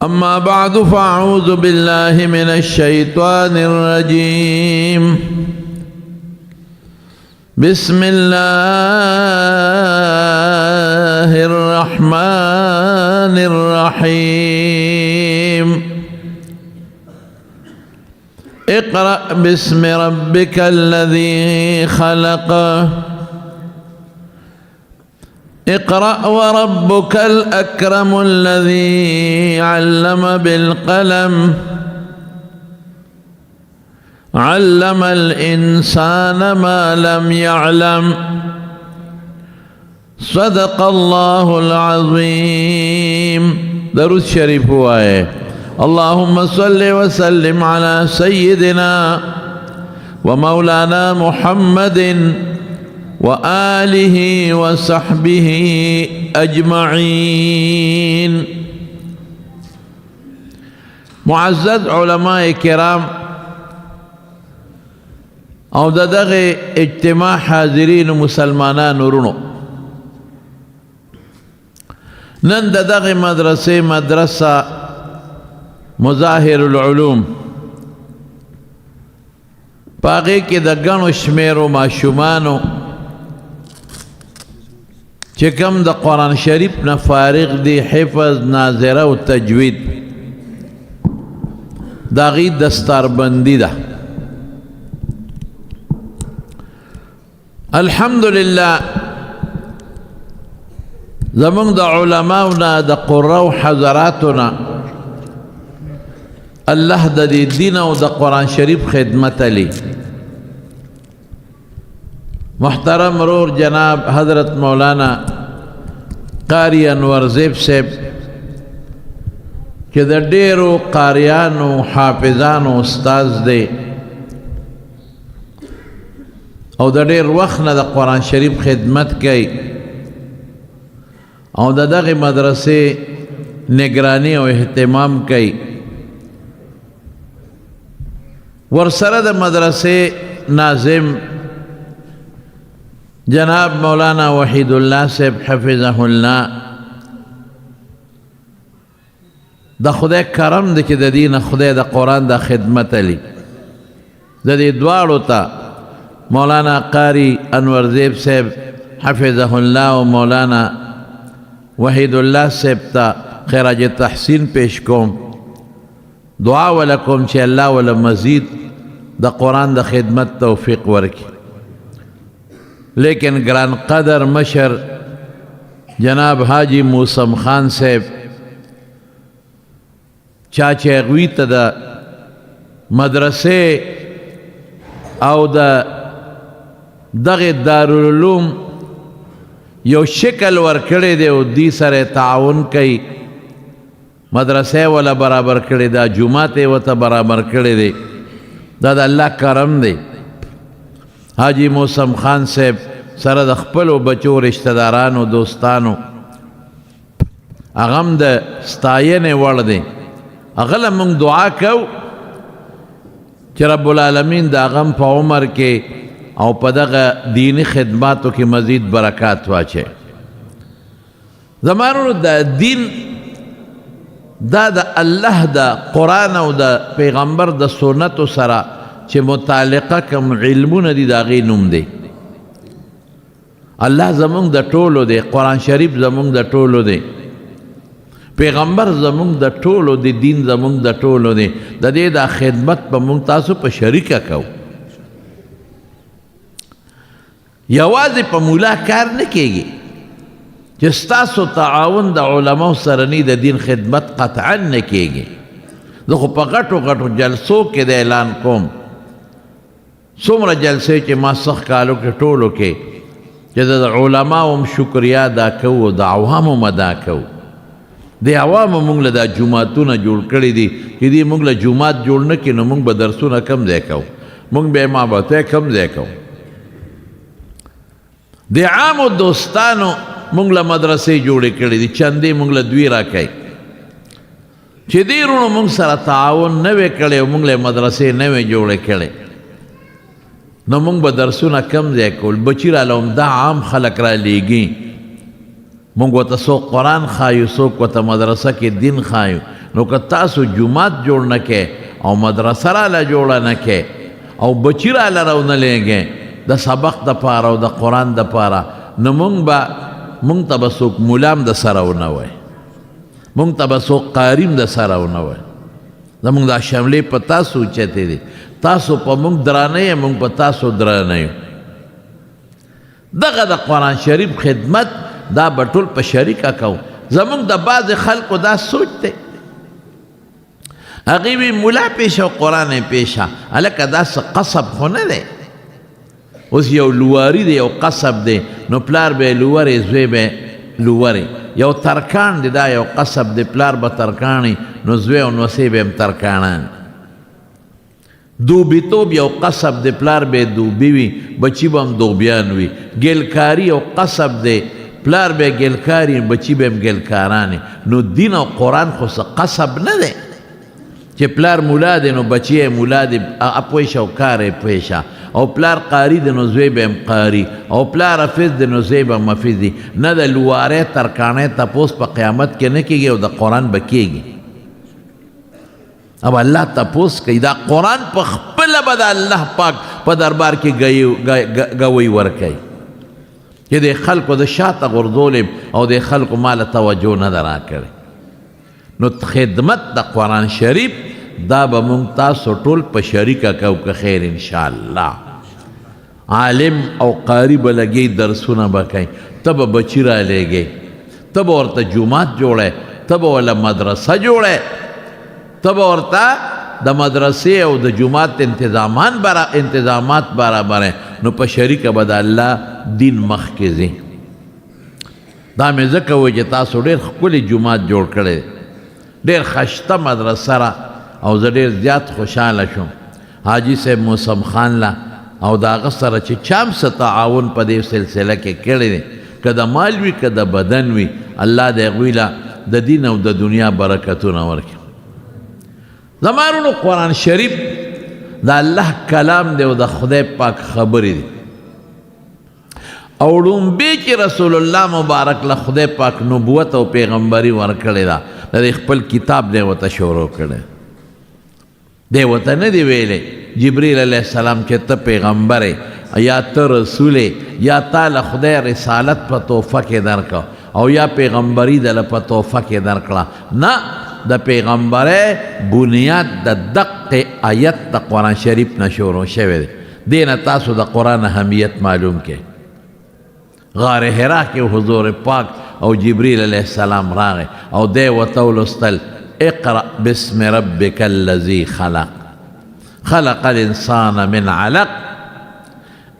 أما بعد، فأعوذ بالله من الشيطان الرجيم. بسم الله الرحمن الرحيم. اقرأ باسم ربك الذي خلق. اقرأ وربك الأكرم الذي علم بالقلم، علم الإنسان ما لم يعلم. صدق الله العظيم. درود شریف ہوا ہے. اللهم صل وسلم على سيدنا ومولانا محمد وآله وصحبه أجمعين. معزز علماء کرام او د دغه اجتماع حاضرین مسلمانانو ورونو، نن د دغه مدرسې، مدرسه مظاهر العلوم، په هغې کې د ګڼو شمیرو ماشومانو چې کوم د قرآن شریف نه فارغ دي، حفظ، ناظره او تجوید، د هغې دستاربندي ده. الحمدلله، زمونږ د علماو نه، د قراو حضراتو نه الله د دې دین او د قرآن شریف خدمت علی. محترم رور جناب حضرت مولانا قاری انور زیب صاحب چې د ډیرو قاریانو حافظانو استاد دی او د ډیر وخت نه د قرآن شریف خدمت کوي او د دغه مدرسې نگرانی او اهتمام کوي، ورسره د مدرسې ناظم جناب مولانا وحید الله صاحب حفظه الله، د خدای کرم دی چې د دین خدای د قرآن د خدمت علی. د دې دواړو ته، مولانا قاری انور زیب صاحب حفظه الله او مولانا وحید الله صاحب ته خراج تحسین پیش کوم. دعا ولکم چې الله ولا مزید د قرآن د خدمت توفیق ورکړي. لیکن ګران قدر مشر جناب حاجی موسم خان صاحب، چا چې هغوی ته د مدرسې او د دغه دارالعلوم یو شکل ورکړی دی او دی سره تعاون کوي، مدرسې ولا برابر کړی دا، جومات یې ورته برابر کړی دی، دا د الله کرم دی. حاجی موسم خان صاحب سره د خپلو بچو، رشتہ دارانو، دوستانو، هغه هم د ستاینې وړ دی. هغه له موږ دعا کوو چې رب العالمین د هغه هم په عمر کې او په دغه دیني خدماتو کې مزید برکات واچوي. زما ورونو، د دین دا د الله د قرآن او د پیغمبر د سنتو سره چې متعلقه کوم علمونه دي، د هغې نوم دی. الله زمونږ د ټولو دی، قرآن شریف زمونږ د ټولو دی، پیغمبر زمونږ د ټولو دی، دین زمونږ د ټولو دی. د دې دا خدمت په مونږ تاسو په شریکه کوو. یوازې په مولا کار نه کېږي. چې ستاسو تعاون د علماو سره نه، د دین خدمت قطعا نه کېږي. زه خو په غټو غټو جلسو کې د اعلان کوم، څومره جلسې چې ما سخت کالو کې، ټولو کې چې د علماو هم شکریا ادا کوو، د عوامو هم ادا کوو. د عوامو مونږ له دا جوماتونه جوړ کړي دي چې دې مونږ له جومات جوړ نه کړي، نو مونږ به درسونه کم ځای کوو، مونږ به امامتۍ کم ځای کوو. د عامو دوستانو مونږ له مدرسې جوړې کړې دي، چندې مونږ له دوی راکوي. چې دې وروڼو مونږ سره تعاون نه وی کړی او مونږ له مدرسې نه وی جوړې کړې، نو مونږ به درسونه کم ځای کول. بچي راله همدا عام خلک را لیږي، مونږ ورته څوک قرآن ښایو، څوک ورته مدرسه کې دین ښایو. نو که تاسو جومات جوړ نه کې او مدرسه راله جوړه نه کې او بچی راله راونه لېږې د سبق دپاره او د قرآن دپاره، نو مونږ ته به څوک ملا هم د سره ونه وایي، مونږ ته به څوک قاري هم د سره ونه وایي. زمونږ دا شملې په تاسو اوچتې دي، تاسو په مونږ درانه یې، مونږ په تاسو درانه یو. دغه د قرآن شریف خدمت دا به ټول په شریکه کوو. زمونږ د بعضې خلکو دا سوچ دی، هغې وی ملا پیشه او قرآن یې پیشه. هلکه دا څه قصب خو نه دی. اوس یو لواری دی، یو قصب دی، نو پلار به یې لورې، زوی به یې لورې. یو ترکان دی، دا یو قصب دی، پلار به ترکاڼي، نو زوی او نوسې به هم ترکاڼان. دوبیتوب یو قصب دی، پلار به دوبي وي، بچي به هم دوبیان وي. ګلکاري یو قصب دی، پلار به ګلکاري، بچي به هم ګلکاران. نو دین او قرآن خو څه قصب نه دی چې پلار مولا دی نو بچی یې مولا دی، پوه شه او کار یې پوه شه، او پلار قاري دی نو زوی به هم قاري، او پلار حافظ دی نو زوی به هم حافظ دی. نه د لوارې ترکاڼې تپوس په قیامت کې نه کېږي او د قرآن به کېږي. او الله تپوس کوي، دا قرآن په خپله به د الله پاک په دربار کې ګوی ورکوي چې د خلکو د شاته غورځولم او د خلکو ماله توجه نه ده راکړې. نو خدمت د قرآن شریف دا به مونږ تاسو ټول په شریکه کوو که خیر انشاءالله. عالم او قاري به لګي درسونه به کوي، ته به بچي رالیږې، ته به ورته جومات جوړی، ته به ورله مدرسه جوړی، ته به ورته د مدرسې او د جومات انتظامات برابرې. نو په شریکه به د الله دین مخکې ځي. دا مې ځکه وایي چې تاسو ډېر ښکلی جومات جوړ کړی، ډېر ښایسته مدرسه را، او زه ډېر زیات خوشحاله شوم حاجي صاحب موسم خان له او د هغه سره چې چا هم څه تعاون په دې سلسله کې کړی دی، که د مال وي که د بدن وي، الله دې هغوی له د دین او د دنیا برکتونه ورکړي. زما وروڼو، قرآن شریف د الله کلام دی او د خدای پاک خبرې دي. او ړومبی چې رسول الله مبارک له خدای پاک نبوت او پیغمبري ورکړې ده، د دې خپل کتاب دی ورته شروع کړی دی. ورته نه دی ویلی جبریل علیه السلام چې ته پیغمبر یې یا ته رسول یې یا تا له خدای رسالت په تحفه کې درکړه او یا پیغمبري دله په تحفه کې درکړه. نه، د پیغمبرۍ بنیاد د دقې آیت د قرآن شریف نه شروع شوی دی. دې نه تاسو د قرآن اهمیت معلوم کړئ. غار حرا کې حضور پاک او جبریل علیه السلام راغی او دی ورته ولوستل اقرأ باسم ربک الذي خلق خلق الانسان من علق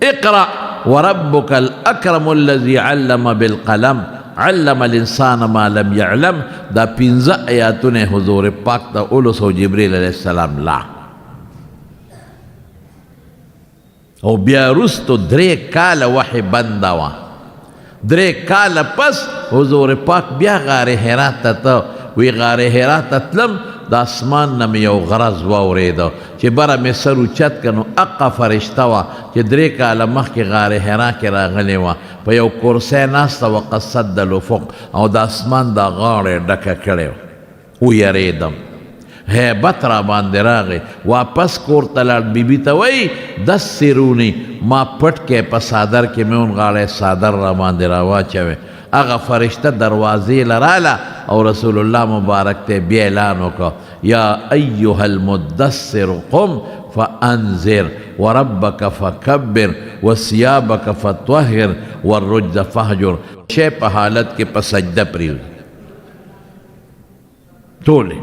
اقرأ وربك الأکرم الذي علم بالقلم علم الانسان ما لم يعلم. دا پنځه آیاتونه حضور پاک ته ولوست او جبریل علیه السلام لا. او بیا وروستو درې کاله وحی بنده وه. درې کاله پس حضور پاک بیا غار حرا ته ته وی غار حرا ته تلم، د اسمان نه مې یو غرض واورېده چې بره مې سر اوچت کړ، نو اقه فرشته وه چې درې کاله مخکې غار حرا کې راغلې وه، په یو کرسۍ ناسته وه، قد سد الافق، او د اسمان دا غاړه یې ډکه کړې وه. ویرېدم، هیبت را باندې راغی. واپس کور ته لاړ، بیبي ته وایي دسروني، ما پټ کې په څادر کې مې ونغاړی، څادر را باندې راواچوی. هغه فرشته دروازې له راله او رسول الله مبارک ته بیا اعلان وکړ، یا ایها المدثر قم فانذر وربک فکبر وثیابک فطهر والرجز فاهجر. شی په حالت کې په سجده پرېوځي ټولې.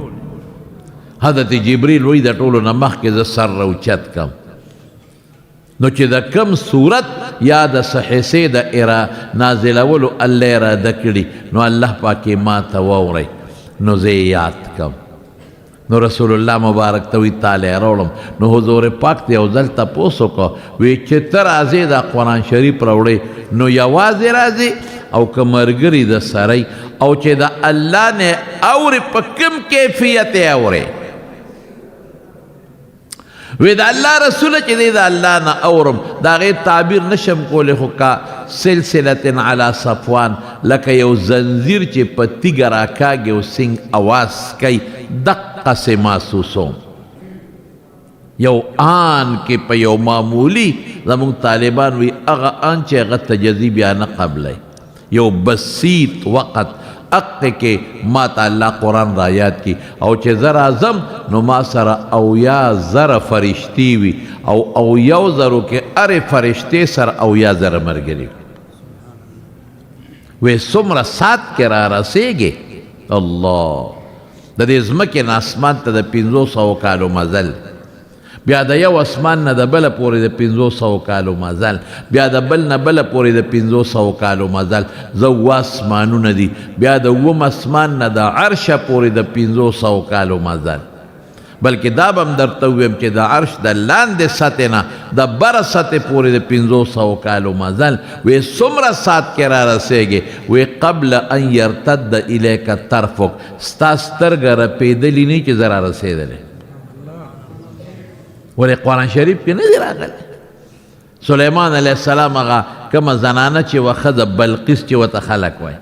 حضرت جبریل وایي د ټولو نه مخکې زه سر راوچت کړم، نو چې د کم صورت یا د څه حصې د نازلولو الله اراده کړي، نو الله پاک یې ما ته واورئ، نو زه یې یاد کړم. نو رسول الله مبارک ته وایي تاله یې راوړم. نو حضور پاک ته یو ځل تپوس وکړ، وایي چې ته راځې دا قرآن شریف راوړې، نو یوازې راځې او که ملګري د سره یې، او چې د الله نه اورې په کوم کیفیت یې اورې؟ وی د الله رسول چې دی د الله نه اورم، د هغې تعبیر نشم کولی، خو که سلسلة علی صفوان، لکه یو زنځیر چې په تیږه راکاږي او سنګ اواز کوي، دقسې محسوسوم. یو آن کې په یو معمولی، زموږ طالبان وی هغه آن چې هغه تجزیه بیا نه قبلی، یو بسیط وقت اق کې ما ته الله قرآن را یاد کی، او چې زه راځم نو ما سره 70,000 فرشتې وي، او 70,000 کې هرې فرشتې سره 70,000 ملګري وي. وی څومره سات کې را رسېږي الله، د دې ځمکې نه اسمان ته د 500 کالو مزل، بیا د یو اسمان نه د بله پورې د 500 کالو مزل، بیا د بل نه بله پورې د 500 کالو مزل، زه اووه اسمانونه دي، بیا د اووم اسمان نه د عرشه پورې د 500 کالو مزل. بلکې دا به هم درته ووایم چې د عرش د لاندې سطحې نه د بره سطحې پورې د 500 کالو مزل. وی څومره ساعت کې را رسېږي؟ وی قبل ان یرتد الیک طرفک، ستا سترګه رپېدلې نه چې زه را رسېدلی. ولې قرآن شریف کې نه دی راغلی؟ سلیمان علیه السلام هغه کومه زنانه چې وه، ښځه بلقیس چې ورته خلک وایي،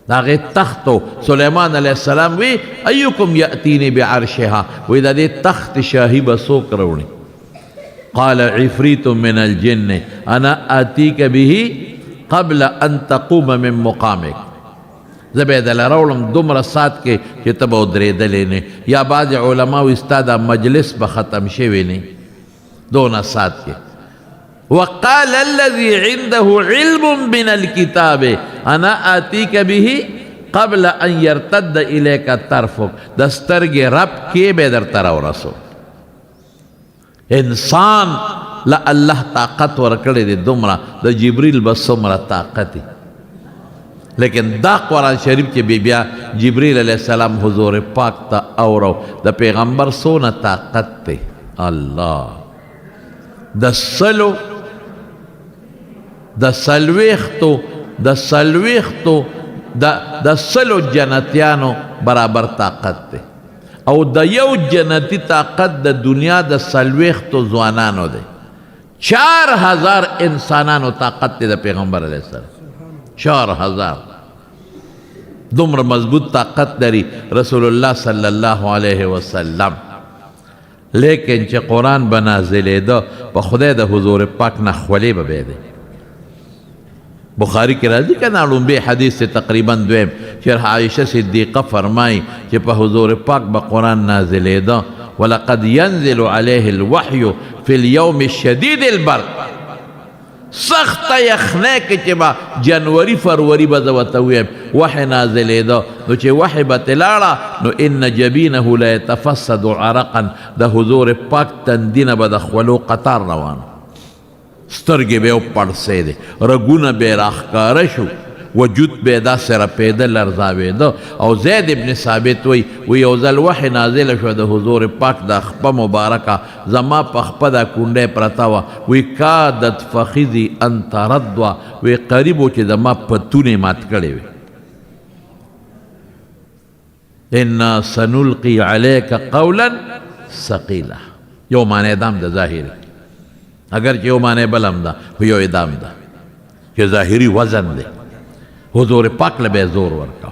د هغې تخت و. سلیمان علیه السلام وی ایکم یأتیني بعرشها، وی د دې تخت شاهي به څوک راوړي؟ قال عفریت من الجن انا آتیک به قبل ان تقوم من مقامک، زه به یې دله راوړم دومره ساعت کې چې ته به ودرېدلی نه، یا بعضې علما وایي ستا دا مجلس به ختم شوی نه دونه ساعت کې. وقال الذي عنده علم من الكتاب انا آتيك به قبل ان يرتد اليك طرفك، د سترګې رب کې به درته راورسو. انسان له الله طاقت ورکړی دی دومره، د جبریل به څومره طاقت دی. لیکن دا قرآن شریف چې بی بیا جبریل علیه السلام حضور پاک ته اورو، د پیغمبر څونه طاقت دی. الله د سلو، د څلوېښتو، د څلوېښتو، د سلو جنتیانو برابر طاقت دی، او د یو جنتی طاقت د دنیا د 40 ځوانانو دی. 4000 انسانانو طاقت دی د پیغمبر علیه السلام، 4000 دومره مضبوط طاقت لري رسول الله صلی الله علیه وسلم. لیکن چې قرآن به نازلېده په خدای د حضور پاک نه خولې به بهېدې. بخاری کې راځي که نه، لومبی حدیث دی تقریبا دویم، چې عایشه صدیقه فرمایي چې په حضور پاک به قرآن نازلېده، ولقد ينزل عليه الوحي في اليوم الشديد البرد، سخته یخنۍ کې چې به جنوري فروری به زه ورته ووایم وحی نازلېده، نو چې وحی به ترې لاړه نو ان جبینه لیتفسد عرقا، د حضور پاک تندي نه به د خولو قطار روان، سترګې به یې وپړسېدې، رګونه به یې راښکاره شو، وجود به یې داسې رپېده لرزاوېده. او زید ابن ثابت وایي، وایي یو ځل وحی نازله شوه د حضور پاک دا خپه مبارکه زما په خپه دا کونډۍ پرته وه، وایي کادت فخذي ان تردوه، وایي قریب و چې زما پتونې مات کړې وې. انا سنلقي عليك قولا ثقيلا، یو معنی دام ده ظاهري، اگر چې یو معنی بل هم ده، خو یو دام ده چې ظاهري وزن دی. حضور پاک له به زور ورکاو.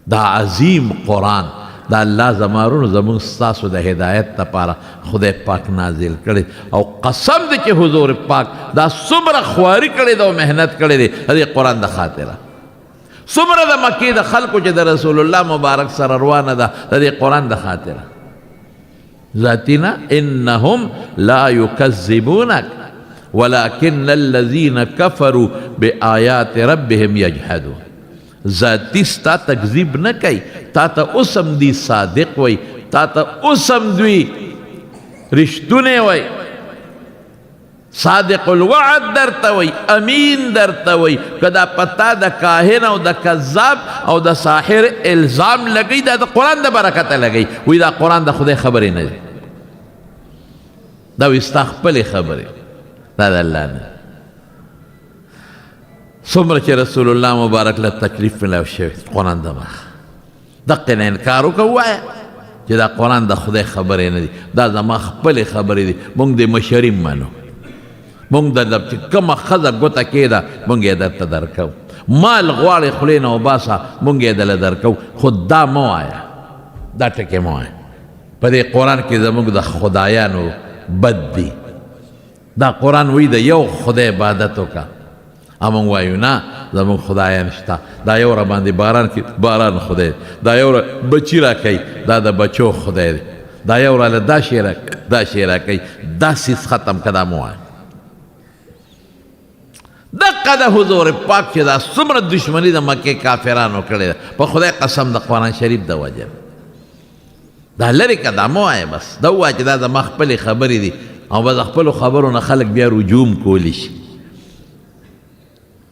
دا عظیم قرآن دا الله زمارونو زمونږ ستاسو د هدایت لپاره خدای پاک نازل کړی، او قسم دی چې حضور پاک دا څومره خواري کړې ده او محنت کړی دی د دې قرآن د خاطره، څومره د مکې د خلکو چې د رسول الله مبارک سره روانه ده د دې قرآن د خاطره. ذاتي نه، انهم لا یکذبونک ولكن الذين كفروا بآيات ربهم يجحدون. ذاتي ستا تکذیب نه کوي، تا ته اوس هم دوی صادق وایي، تا ته اوس هم دوی رښتونی وایي، صادق الوعد درته وایي، امین درته وایي. که دا په تا د کاهن او د کذاب او د ساحر الزام لګوي، دا د قرآن د برکته لګوي، وایي دا قرآن د خدای خبرې نه دی، دا وایي ستا خپلې خبرې، دا د الله نه. څومره چې رسول الله مبارک له تکلیف ملاو شوی قرآن د مخ دقې نه انکار وکړه، ووایه چې دا قرآن د خدای خبرې نه دي، دا زما خپلې خبرې دي. مونږ د مشري منو، مونږ د چې کومه ښځه ګوته کېده مونږ یې درته درکوو، مال غواړې خولې نه وباسه مونږ یې درله درکوو، خو دا مه وایه، دا ټکی مه وایه. په دې قرآن کې زموږ د خدایانو بد دي. دا قرآن وایي د یو خدای عبادت وکړه، مونږ وایو نه زموږ خدایان شته، دا یو را باندې باران کې باران خدای، دا یو را بچي راکوي دا د بچو خدای دی، دا یو راله دا شی دا شی راکوي، دا څیز ختم که، دا مه وایه. دقه د حضور پاک چې دا څومره دښمني د مکې کافرانو کړې ده، په خدای قسم د قرآن شریف د وجه دا لرې که، دا مه وایه، بس دا ووایه چې دا زما خپلې خبرې دي، او بس خپلو خبرو نه خلک بیا رجوع کولی شي.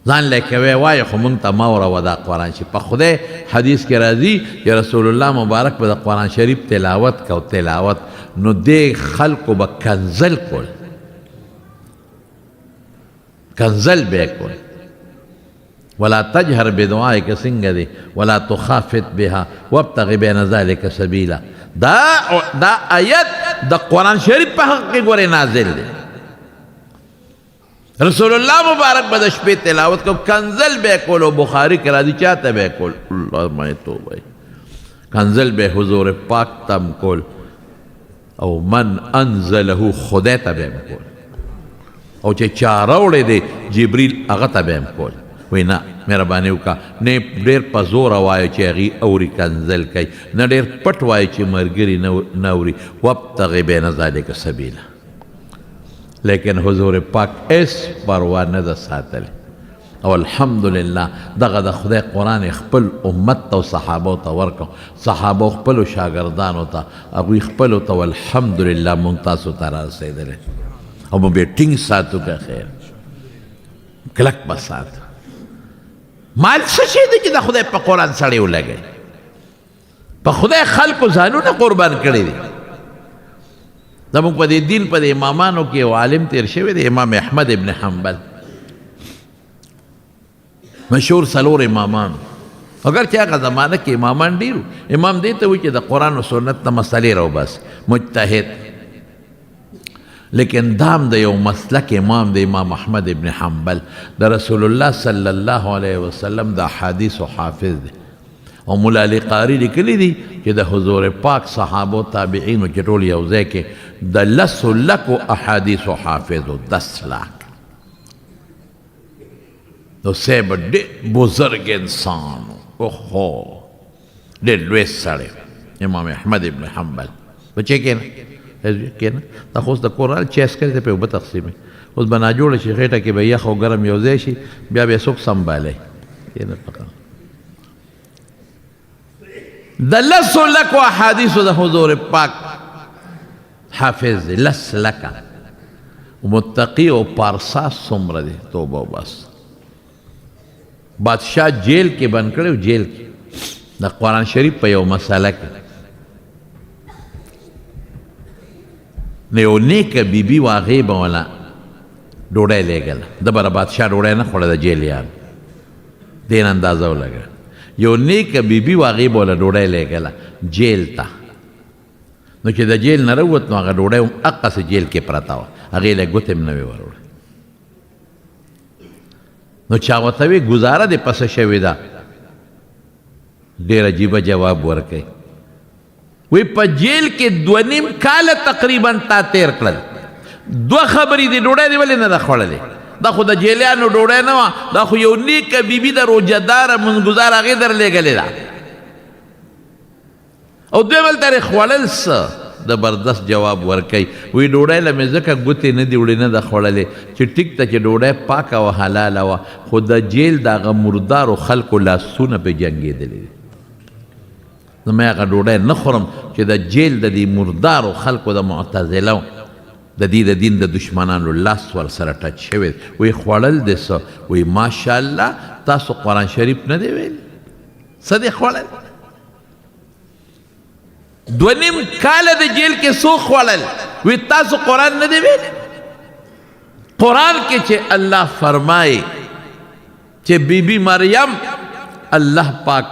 ځان له کوي وایه خو مونږ ته مه وروه دا قرآن شریف. په خدای حدیث کې راځي چې رسول الله مبارک به د قرآن شریف تلاوت کو، تلاوت نو دې خلکو به کنزل کول، کنزل به کول. ولا تجهر بدعائك څنګه دی، ولا تخافت بها وابتغ بین ذلك سبیلا. دا آیت د قرآن شریف په حق کې ګورې نازل دی. رسول الله مبارک به د شپې تلاوت کو، کنزل به کول، او بخاري کې راځي چاته به کول، الله ما توبه، کنزل به حضور پاک تم کول، او من انزله خدای ته به کول، او چې چا راوړی دی جبریل هغه ته به هم کول. وایي نه مهرباني وکړه، نه ډېر په زوره وایه چې هغوی اوري کنزل کوي، نه ډېر پټ وایه چې ملګري نه اوري، وابتغ بین ذلک سبیلا. لیکن حضور پاک هېڅ پروا نه ده ساتلې، او الحمدلله دغه د خدای قرآن خپل امت ته او صحابو ته ورکړو، صحابو خپلو شاګردانو ته، هغوی خپلو ته، والحمدلله مونږ تاسو ته را رسېدلی، او مونږ به ټینګ ساتو که خیر، کلک به ساتو. مال څه شی دی چې د خدای په قرآن سړی ولګوي؟ په خدای خلکو ځانونه قربان کړي دي. زموږ په دې دین په دې امامانو کې یو عالم تېر شوی دی، امام احمد ابن حنبل، مشهور څلور امامان. اگر چې هغه زمانه کې امامان ډېر وو، امام دې ته وایي چې د قرآن او سنت نه مسلې راوباسي، مجتهد، لیکن دام د یو مسلک امام دی، امام احمد ابن حنبل، د رسول الله صلی الله علیه وسلم د احادیثو حافظ دی. او مولا علی قاری لیکلی دی چې د حضور پاک صحابو تابعینو چې ټول یو ځای کې د لسو لکو احادیثو حافظ و، 10 لاک. نو صاحب ډېر بزرګ انسان و، اوهو ډېر لوی سړی امام احمد ابن حنبل. بچې کښېنه، کښېنه، دا خو اوس د کور راغلی، چای څښلی دی، پرې اوبه تقسیموي، اوس به ناجوړه شي، خېټه کې به یخ او ګرم یو ځای شي، بیا به یې څوک سمبالوي. کښېنه فقط. د لسو لکو احادیثو د حضور پاک حافظ دی، 10 لکه. متقی او پارسا څومره دی، توبه وباسه. بادشاه جیل کې بند کړی و، جیل کې د قرآن شریف په یو مسله کې نو یو نیکه بیبي وه، هغې به وله ډوډۍ لېږله، ده به د بادشاه ډوډۍ نه خوړه، د جیل یار دې نه اندازه ولګه. یو نیکه بیبي وه، هغې به وله ډوډۍ لېږله جیل ته. نو چې د جیل نه راووت نو هغه ډوډۍ هم هقسې جیل کې پرته وه، هغې له ګوتې هم نه وې وروړې. نو چا ورته وې ګزاره دې په څه شوې ده؟ ډېر عجیبه جواب ورکوي، وی په جیل کې 2.5 کاله تقریبا تا تیر کړل، 2 خبرې دي، ډوډۍ دې ولې نه ده خوړلې؟ دا خو د جیلیانو ډوډۍ نه وه، دا خو یو نیکه بیبي د روژهداره منځګزاره هغې در لېږلې ده، او دوی بل ترې خوړل څه؟ زبردست جواب ورکوي، وی ډوډۍ له مې ځکه ګوتې نه دي وړې، نه ده خوړلې چې ټیک ته چې ډوډۍ پاکه وه حلاله وه، خو د جیل د هغه مردارو خلکو لاسونه پرې جنګېدلي دي، زه مې هغه ډوډۍ نه خورم چې د جیل د دې مردارو خلکو د معتزله د دې د دین د دشمنانو لاس ورسره ټچ شوی دی. وی خوړل دې څه؟ وی ماشاءالله تاسو قرآن شریف نه دی ویلی، څه دې خوړل؟ 2.5 کاله د جیل کې څو خوړل؟ وی تاسو قرآن نه دی ویلی؟ قرآن کې چې الله فرمایي چې بی بی مریم الله پاک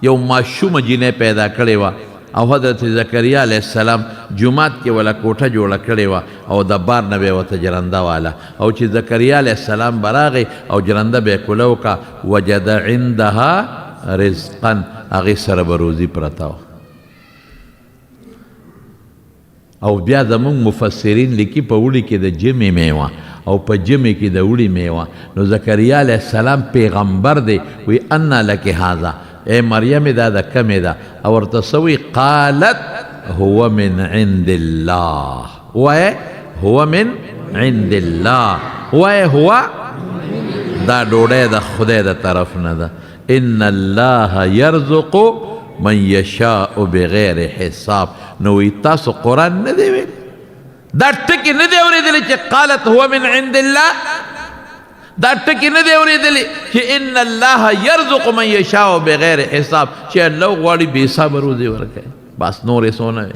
یو ماشومه جینۍ پیدا کړې وه، او حضرت زکریا علیه السلام جومات کې ولا کوټه جوړه کړې وه او د بار نه به یې ورته جرنده واله، او چې زکریا علیه السلام به راغی او جرنده به یې کوله وکړه، وجد عندها رزقا، هغې سره به روزي پرته وه. او بیا زموږ مفسرین لیکي په اوړي کې د جمې میوه او په جمې کې د اوړي میوه. نو زکریا علیه السلام پیغمبر دی، وی انا لک هذا، ای مریم دا د کمې ده؟ او ورته څه وایي؟ قالت هو من عند الله. وایه هو من عند الله، وایه هو دا ډوډۍ د خدای د طرف نه ده. ان الله يرزق من یشاء بغیر حساب. نو وی تاسو قرآن نه دی ویلی، دا ټکی نه دی اورېدلی چې قالت هو من عند الله، دا ټکی نه دی اورېدلی چې ان الله يرزق من یشاء بغیر حساب، چې الله غواړي بې حسابه روزي ورکوي، بس نور یې څه نه وي.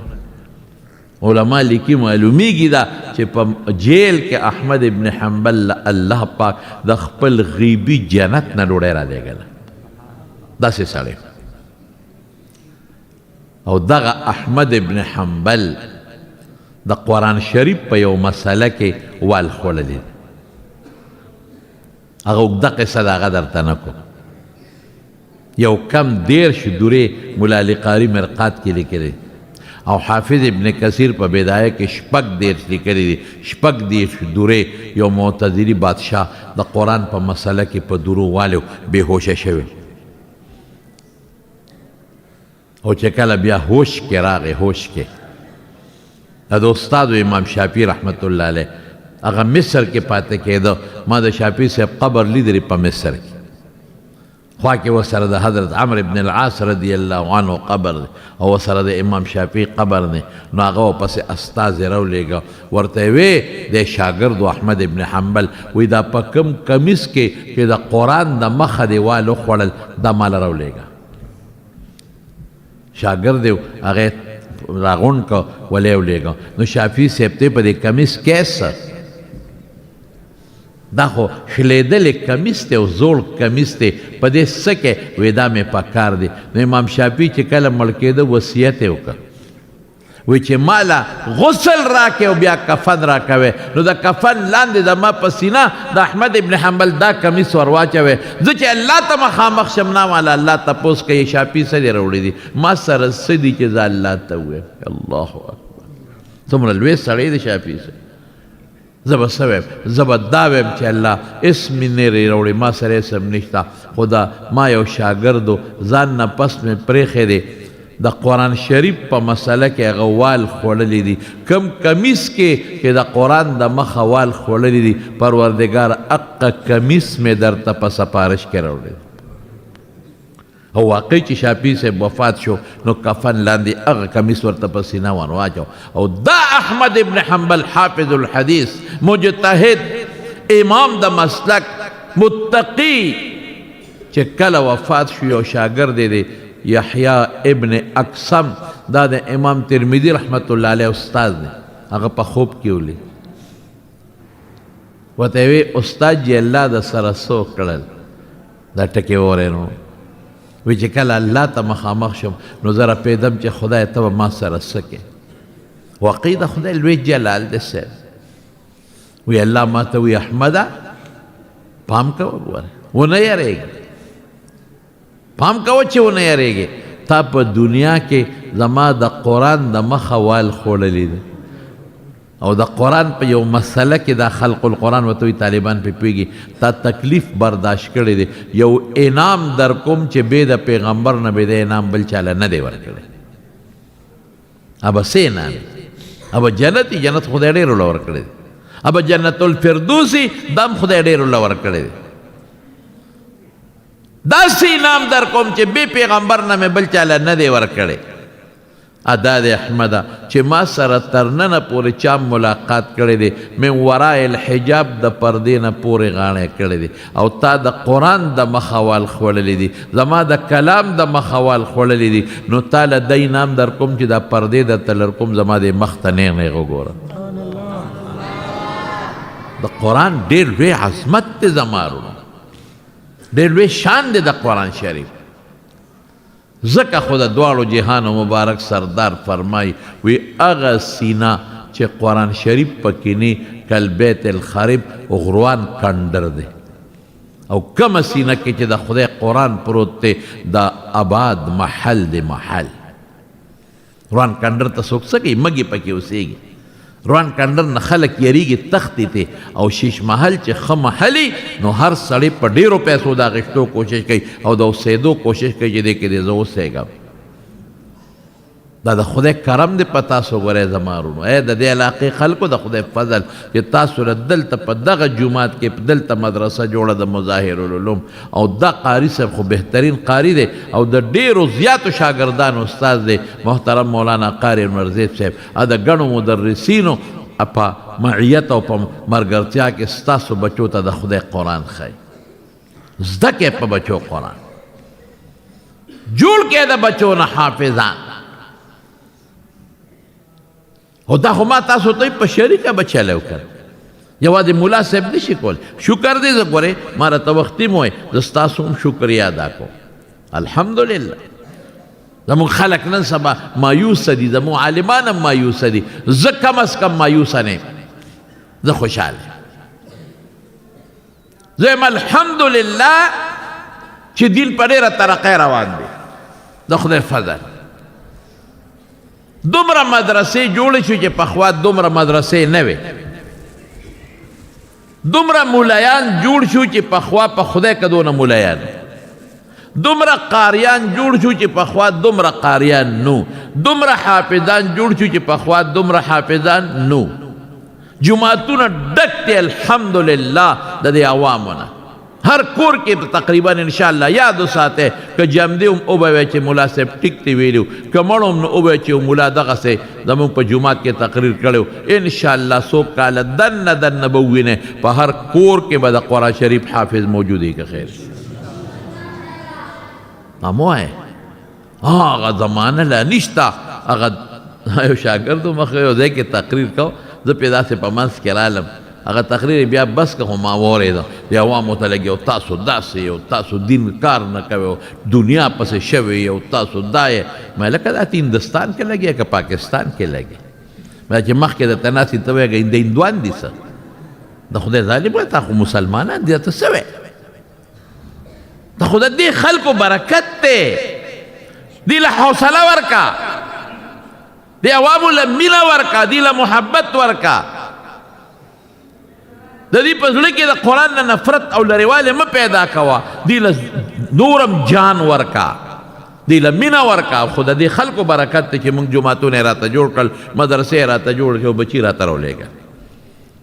علما لیکي معلومیږي دا چې په جیل کې احمد ابن حنبل له الله پاک د خپل غیبي جنت نه ډوډۍ رالیږله، داسې سړی. او دغه احمد ابن حنبل د قرآن شریف په یو مسله کې وال خوړلی، هغه اوږده قصه ده، هغه درته نه کوم. یو کم 30 دورې مولا علي قاري مرقات کې لیکلی، او حافظ ابن کثیر په بدایه کې 36 لیکلی دي، 36 دورې یو معتزلي بادشاه د قرآن په مسله کې په درو والو بېهوشه شوی، او چې کله بیا هوش کې راغی، هوش کې دا د استاد امام شافعي رحمت الله علیه هغه مصر کې پاتې کېده. ما د شافعي صاحب قبر لیدلی په مصر کې، خوا کې ورسره د حضرت عمرو بن العاص رضی الله عنه قبر دی، او ورسره د امام شافعي قبر دی. نو هغه ورپسې استازی راولېږه، ورته یې وی دی شاګرد احمد ابن حنبل، وایي دا په کوم کمیس کې چې د قرآن د مخه دې وال وخوړل دا ماله راولېږه. شاګرد دی هغه یې راغونډ کړ، ولې ولېږه. نو شافعي صاحب ته په دې کمیس کې څه؟ دا خو شلېدلی کمیس دی او زوړ کمیس دی، په دې څه کې؟ وایي دا مې پکار دی. نو امام شافعي چې کله مړ کېده وصیت یې وکړ، وایي چې ماله غسل راکې او بیا کفن راکوې. نو د کفن لاندې زما په سینه د احمد ابن حنبل دا کمیس ور واچوې، زه چې الله ته مخامخ شم نه ماله الله تپوس کوي شافعي څه دې راوړي دي، ما سره څه دي چې زه الله ته ووایم. الله اکبر، څومره لوی سړی دی شافعي صاحب. زه به څه وایم؟ زه به دا وایم چې الله اس مې نه راوړي، ما سره هېڅ هم نشته، خو دا ما یو شاګرد و، ځان نه پس مې پرېښی دی، د قرآن شریف په مسله کې هغه وال خوړلی دي، کم کمیس کې چې د قرآن د مخه وال خوړلی دي، پروردګار اقه کمیس مې درته په سفارش کې راوړی. او واقعي چې شافعي صاحب وفات شو نو کفن لاندې هغه کمیس ورته په سینه ور واچو. او دا احمد ابن حنبل حافظ الحدیث، مجتهد، امام د مسلک، متقی، چې کله وفات شو یو شاګرد دی یحیی ابن اکسم، دا د امام ترمذي رحمت الله علیه استاد دی، هغه په خوب کې ولید، ورته یې وی استاد جې الله د سره څه وکړل؟ دا ټکی واورئ. نو وی چې کله الله ته مخامخ شم نو زه رپېدم چې خدای ته به ما سره څه کوې. واقعي د خدای لوی جلال دی صاحب. وی الله ما ته وی احمده پام کوه، ګوره ونه یریږي، پام کوه چې ونه یریږي، تا په دنیا کې زما د قرآن د مخه وال خوړلی دی، او د قرآن په یو مسله کې دا خلق القرآن ورته وایي طالبان پرې پوهېږي، تا تکلیف برداشت کړی دی، یو انعام در کوم چې بې د پیغمبر نه بې د انعام بل چا له نه دی ورکړی. ابه څه انعام؟ ابه جنت، جنت خدای ډېر له ورکړی دی، ابه جنت الفردوسي دا هم خدای ډېر له ورکړی دی، داسې انعام در کوم چې بې پیغمبر نه مې بل چا له نه دی ورکړی. ادا دی احمده چې ما سره تر ننه پورې چا ملاقات کړی دی، من وراء الحجاب د پردې نه پورې غاڼی کړی دی، او تا د قرآن د مخه وال خوړلی دی، زما د کلام د مخه وال خوړلی دی، نو تا له دی انعام در کوم چې دا پردې درته لر کوم، زما دې مخ ته نېغ نېغ وګوره. د قرآن ډېر لوی عظمت دی زما وروڼو، ډېر لوی شان دی د قرآن شریف. ځکه خو د دواړو جهانو مبارک سردار فرمای وی هغه سینه چې قرآن شریف پکې نه کل بیت الخرب غروان کندر دی، او کومه سینه کې چې د خدای قرآن پروت دی دا آباد محل دی. محل روان کندر ته څوک څه کوي؟ مږې پکې اوسېږي. روان کندر نه خلک یریږي، تښتي ته. او شیش محل چې ښه محلي نو هر سړی په ډېرو پیسو د اخیستو کوشش کوي او د اوسېدو کوشش کوي چې دې کې دې زه اوسېږم. دا د خدای کرم دی په تاسو ګورئ زما وروڼو، ای د دې علاقې خلکو د خدای فضل چې تاسو له دلته په دغه جومات کې دلته مدرسه جوړه د مظاهر العلوم، او دا قاري صاحب خو بهترین قاري دی او د ډېرو زیاتو شاګردانو استاد دی محترم مولانا قاري انور زیب صاحب، او د ګڼو مدرسینو په معیت او په مرګرتیا کې ستاسو بچو ته د خدای قرآن ښایي. زده کړئ په بچو قرآن، جوړ کړئ د بچو نه حافظان. او دا خو ما تاسو ته په شریکه به چلو کړ، یوازې ملا صاحب نشي کول. شکر دی زه ګورې ما راته وختي مو وایي، زه ستاسو هم شکریه ادا کوم. الحمدلله زموږ خلک نن سبا مایوسه دي، زموږ عالمان هم مایوسه دي، زه کم از کم مایوسه نه یم، زه خوشحاله یم. زه وایم الحمدلله چې دین په ډېره ترقۍ روان دی د خدای فضل. دومره مدرسې جوړې شوې چې پخوا دومره مدرسې نه وې، دومره مولایان جوړ شو چې پخوا په خدای که دونه مولایان، دومره قاریان جوړ شو چې پخوا دومره قاریان نو، دومره حافظان جوړ شو چې پخوا دومره حافظان نو. جوماتونه ډک دي الحمدلله د دې عوامو نه، هر کور کې تقریبا انشاءالله یاد وساتئ که جمدې هم وبه وایي چې ملا صاحب ټیک دی ویلي، که مړ هم نو وبه وایي چې ملا دغسې زموږ په جومات کې تقریر کړی و. انشاءالله څو کاله دننه دننه به ووینئ په هر کور کې به د قرآن شریف حافظ موجود وي که خیر. مو وایې هغه زمانه لا نشته. هغه یو شاګرد مخې یو ځای کې تقریر کو، زه پرې داسې په منځ کې رالم، هغه تقریر بیا بس که خو ما واورېده، د عوامو ته لګي او تاسو داسې یو، تاسو دین کار نه کوئ او دنیا پسې شوی یو، تاسو دا یې. ما لکه دا ته هندوستان کې لګي که پاکستان کې لګي؟ ما چې مخکې درته ناست ته وایي د هندوان دي څه، د خدای ظالم وایي تا خو مسلمانان دي، ته څه وایې؟ ته خو د دې خلکو برکت دی، دې له حوصله ورکا، دې عوامو له مینه ورکا، دې له محبت ورکا، د دې په زړه کې د قرآن نه نفرت او لرېوالی مه پیدا کوه، دې له نورم جان ورکا، دې له مینه ورکا. خو د دې خلکو برکت دی چې موږ جوماتونه یې راته جوړ کړل، مدرسې یې راته جوړ کړې او بچي راته راولېږل.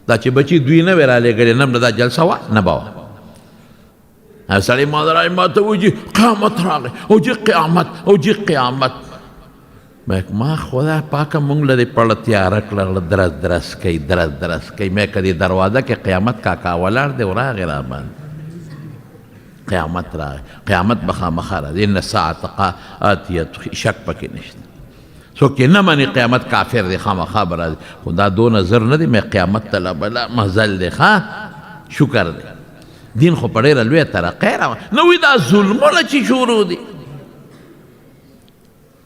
دا چې بچي دوی نه وی رالیږلي، نه به دا جلسه وه نه به وه. هغه سړی ما راغی ما ته وایي چې قیامت راغی او جي قیامت او جي قیامت. ما خدای پاکه مونږ له دې پړه تیاره کړه، درز درز کوي، درز درز کوي. مې که دې دروازه کې قیامت کاکا ولاړ دی او راغی را باندې، قیامت راغی، قیامت به خامخا راځي. ان الساعة آتیة، شک پکې نشته. څوک چې نه مني قیامت کافر دی، خامخا به راځي. خو دا دونه زر نه دی، مې قیامت ته لا بلا مزل دی. ښه شکر دی، دین خو په ډېره لویه ترقۍ روان نه وي. دا ظلمونه چې شروع دي،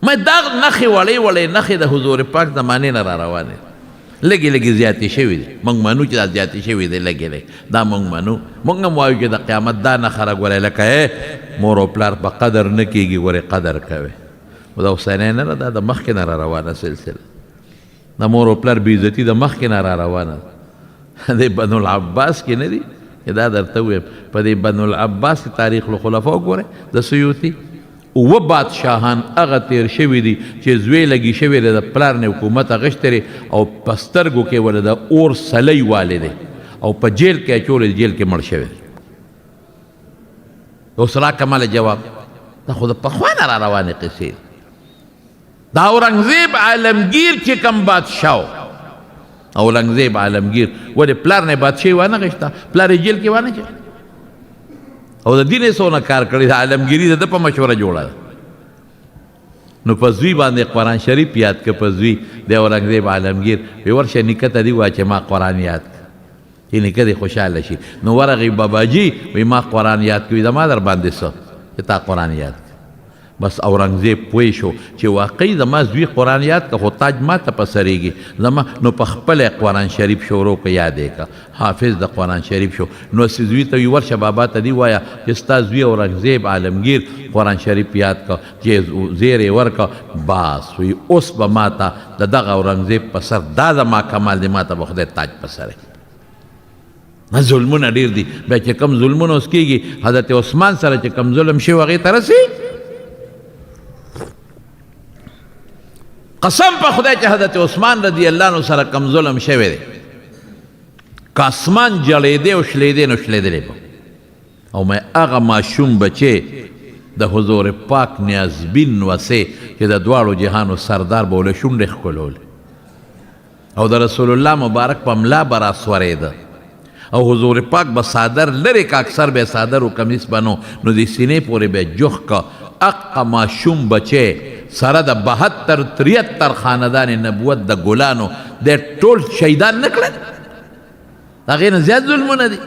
مې دا نښې وړې وړې نښې د حضور پاک زمانې نه را روانې دي، لږې لږې زیاتې شوې دي. موږ منو چې دا زیاتې شوې دي لږې لږې، دا موږ منو. موږ هم وایو چې د قیامت دا نښه را ګورې، لکه مور او پلار په قدر نه کېږي، ګورې قدر کوي. خو دا اوسنۍ نه ده، دا د مخکې نه را روانه سلسله، د مور او پلار بې عزتي د مخکې نه را روانه ده. دې بنو العباس کې نه دي چې دا درته ووایم، په دې بنو العباس کې تاریخ الخلفاء وګورئ د سیوطي، اووه بادشاهان هغه تېر شوي دي چې زوی لګي شوی دی، د پلار نه حکومت اخیستی دی او په سترګو کې ورله د اور سلۍ والې دی او په جیل کې اچولی دی، جیل کې مړ شوی دی. اوس راکړه ماله جواب، دا خو د پخوا نه را روانې قصې دي. دا اورنګزیب عالمګیر چې کوم بادشاه و، اورنګزیب عالمګیر ولې پلار نه بادشاهي وانه غوښته، پلار یې جیل کې وانه چي او د دین یې څونه کار کړی، د عالمګیري د ده په مشوره جوړه ده. نو په زوی باندې قرآن شریف یاد که، په زوی د اورنګزیب عالمګیر وی ورشه نیکه ته دې ووایه چې ما قرآن یاد که، چې نیکه دې خوشحاله شي. نو ورغی باباجي وی ما قرآن یاد کړي، زما در باندې څه چې تا قرآن یاد کړ. بس اورنګزیب پوه شو چې واقعي زما زوی قرآن یاد که، خو تاج ما ته په سرېږي زما، نو په خپله قرآن شریف شروع که، یاد یې که، حافظ د قرآن شریف شو. نو هسې زوی ته وي ورشه بابا ته دي وایه چې ستا زوی اورنګزیب عالمګیر قرآن شریف یاد که، چې زیر یې ورکه. بس وی اوس به ما ته د دغه اورنګزیب په سر دا زما کمال دی، ما ته به خدای تاج په سر. نه ظلمونه ډېر دي، بیا چې کوم ظلمونه اوس کېږي، حضرت عثمان سره چې کوم ظلم شوی هغې ته رسي. قسم په خدای چې حضرت عثمان رضی الله عنه سره کوم ظلم شوی دی، که اسمان جړېدی او شلېدی نو شلېدلی به. او مې هغه ماشوم بچی د حضور پاک نیازبین وسې چې د دواړو جهانو سردار به له شونډې ښکلولې، او د رسول الله مبارک په ملا به راسورېده، او حضور پاک به څادر لرې که، اکثر به یې څادر و کمیس به نو د سینې پورې به یې جوخ که. اقا ماشوم بچی سره د 72 73 خاندان نبوت د ګلانو د ټول شهیدان نه کړل، د هغې نه زیات ظلمونه دي.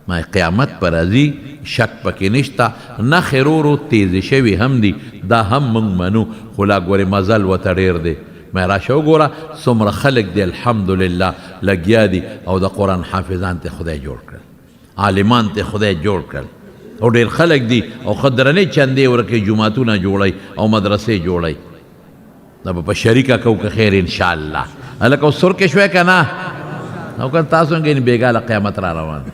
ما قیامت پر راځي، شک پکې نشته، نښې ورو ورو تیزې شوې هم دي، دا هم موږ منو، خو لا ګورې مزل ورته ډېر دی. ما راشه وګوره څومره خلک دي الحمدلله لګیا دي، او د قرآن حافظان ته خدای جوړ کړل، عالمان ته خدای جوړ کړل، او ډېر خلک دي او ښه درنې چندې ورکوي، جوماتونه جوړوي او مدرسې جوړوي. دا به په شریکه کوو که خیر انشاءالله. هلکه اوس سر کې شوی که نه؟ او که تاسو هم ګینې بېګا له قیامت را روان دی.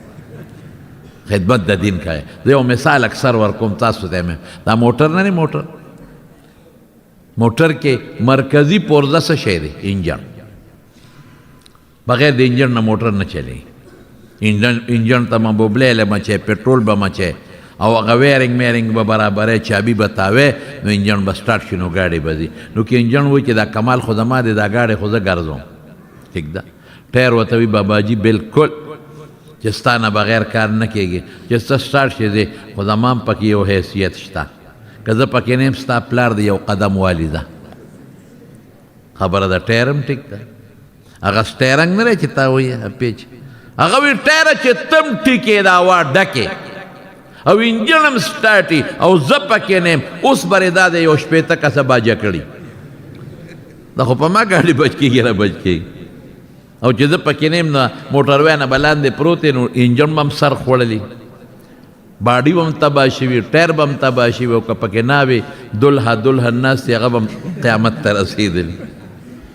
خدمت د دین کوي. زه یو مثال اکثر ورکوم تاسو ته مې، دا موټر نه دی، موټر کې مرکزي پرزه څه شی دی؟ انجن. بغیر د انجن نه موټر نه چلی. انجن ته به بوبلی له مچې، پټرول به مچې، او هغه ویرینګ میرینګ به برابرې، چابي به تاوې، نو انجن به سټارټ شي، نو ګاډی به ځي. نو که انجن وایي چې دا کمال خو زما دی، دا ګاډی خو زه ګرځوم، ټیک ده. ټایر ورته وایي باباجي بالکل چې ستا نه بغیر کار نه کېږي، چې ته سټارټ شې ځې، خو زما هم پکې یو حیثیت شته، که زه پکې نه یم ستا پلار دی یو قدم والي ده. خبره ده، ټایر هم ټیک ده. هغه سټیرنګ نه دی چې تا وایي پیچ، هغه وایي ټایره چې تم ټیکې دا وا ډکې او انجن هم سټارټي او زه پکې نه یم، اوس به دا دی یو 60 کسه باجه کړي، دا خو په ما ګاډي بچ کېږي را بچ کېږي. او چې زه پکې نه یم نو موټروی نه به لاندې پروت یم، نو انجن به هم سر خوړلی، باډي به هم تباه شوي، ټایر به هم تباه شوي، او که پکې نه وي دلها دلها ناست دی، هغه به هم قیامت ته رسېدلی.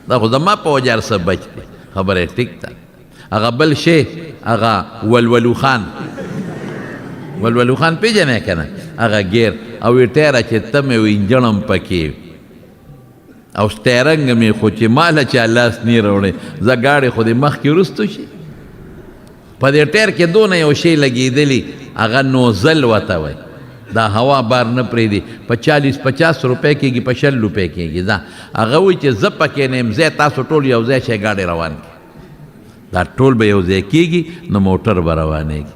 دا خو زما په وجه هر څه بچ دی. خبره یې ټیک ده. هغه بل شی، هغه ولولو خان، ولولو خان پېژنې که نه؟ هغه ګیر او وی ټیره چې ته مې وي انجن هم پکې وي او سټیرنګ مې خو چې ما له چا لاس نه راوړی، زه ګاډی خو دې مخکې وروستو شي. په دې ټیر کې دونه یو شی لګېدلی، هغه نوزل ورته وایي، دا هوا بار نه پرېږدي، په 40-50 روپۍ کېږي، په 20 روپۍ کېږي. دا هغه وایي چې زه پکې نه یم، ځای تاسو ټول یو ځای شئ، ګاډی روان کړي. دا ټول به یو ځای کېږي نو موټر به روانېږي.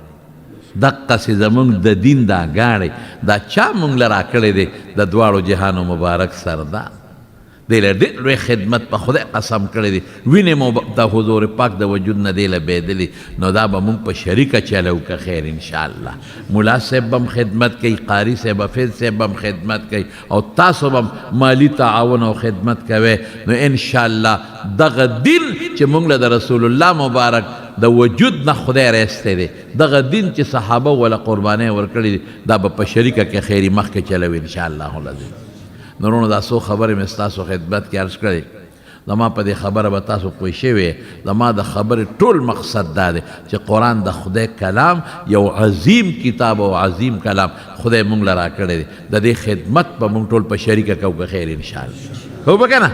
دقسې زمونږ د دین دا ګاډی دا چا مونږ له راکړی دی، د دواړو جهانو مبارک سردار دی له ډېر لوی خدمت په خدای قسم کړی دی، وینې مو د حضور پاک د وجود نه دی له بېدلی، نو دا به مونږ په شریکه چلو که خیر انشاءالله. ملا صاحب به هم خدمت کوي، قاري صاحب حافظ صاحب به هم خدمت کوي، او تاسو به هم مالي تعاون او خدمت کوئ. نو انشاءالله دغه دین چې مونږ له د رسول الله مبارک د وجود نه خدای راایستی دی، دغه دین چې صحابه وله قربانۍ ورکړې دي، دا به په شریکه کې خیري مخکې چلوي انشاءالله العظیم. نو وروڼو دا څو خبرې مې ستاسو خدمت کې عرض کړې، زما په دې خبره به تاسو پوه شوي. زما د خبرې ټول مقصد دا دی چې قرآن د خدای کلام یو عظیم کتاب او عظیم کلام خدای مونږ له راکړی دی، د دې خدمت به مونږ ټول په شریکه کوو که خیر انشاءالله. کوو به که نه؟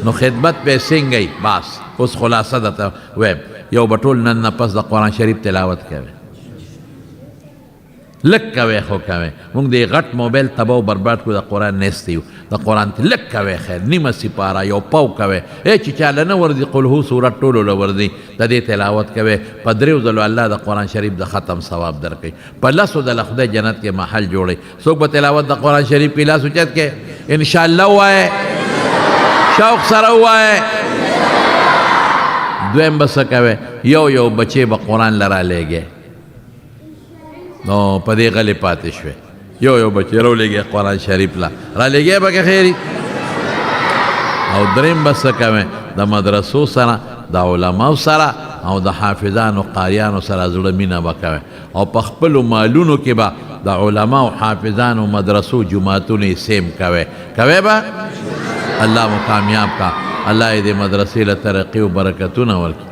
نو خدمت به یې څنګه وي؟ بس اوس خلاصه درته وایم. یو به ټول نن نه پس د قرآن شریف تلاوت کوي، لږ کوې خو کوې. مونږ دې غټ موبایل تباه او برباد کړو، د قرآن نیستی یو، د قرآن لږ کوې خیر، نیمه سپاره یو پاو کوې، ای چې چاله نه ورځي قل هو سورت ټولو له ورځي، د دې تلاوت کوې. په 3 ځلو الله د قرآن شریف د ختم ثواب درکوي، په 10 ځله خدای جنت کې محل جوړوي. څوک به تلاوت د قرآن شریف کوي لاس اوچت کړي؟ انشاءالله ووایې، شوق سره ووایې. دویم به څه کوې؟ یو یو بچی به قرآن له رالیږي، نو په دې غلې پاتې شوې. یو یو بچی راولېږئ قرآن شریف له رالیږئ به که خیري. او دریم به څه کوئ؟ د مدرسو سره، د علماو سره او د حافظانو قاریانو سره زړه مینه به کوئ، او په خپلو مالونو کې به د علماو حافظانو مدرسو جوماتونو یې سیم کوئ. کوئ به؟ الله مو کامیاب کا، الله یې دې مدرسې له ترقي او برکتونه ورکړي.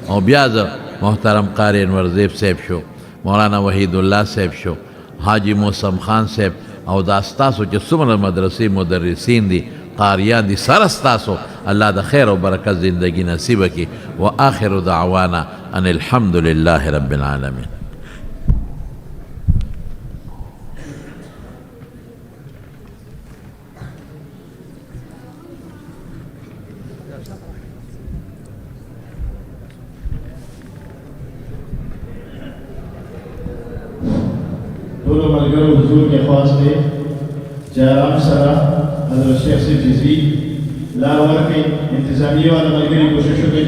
او بیا زه محترم قاري انور زیب صاحب شو، مولانا وحید الله صاحب شو، حاجي موسم خان صاحب، او دا ستاسو چې څومره مدرسې مدرسین دي، قاریان دي، سره ستاسو الله د خیر او برکت زندگی نصیب کړي. وآخر دعوانا ان الحمد لله رب العالمین. ټولو ملګرو حضور کې خواست دی چې آرام سره حضرت شیخ صاحب چې ځي لار ورکړي. انتظامیه والا ملګري کوشش وکړي.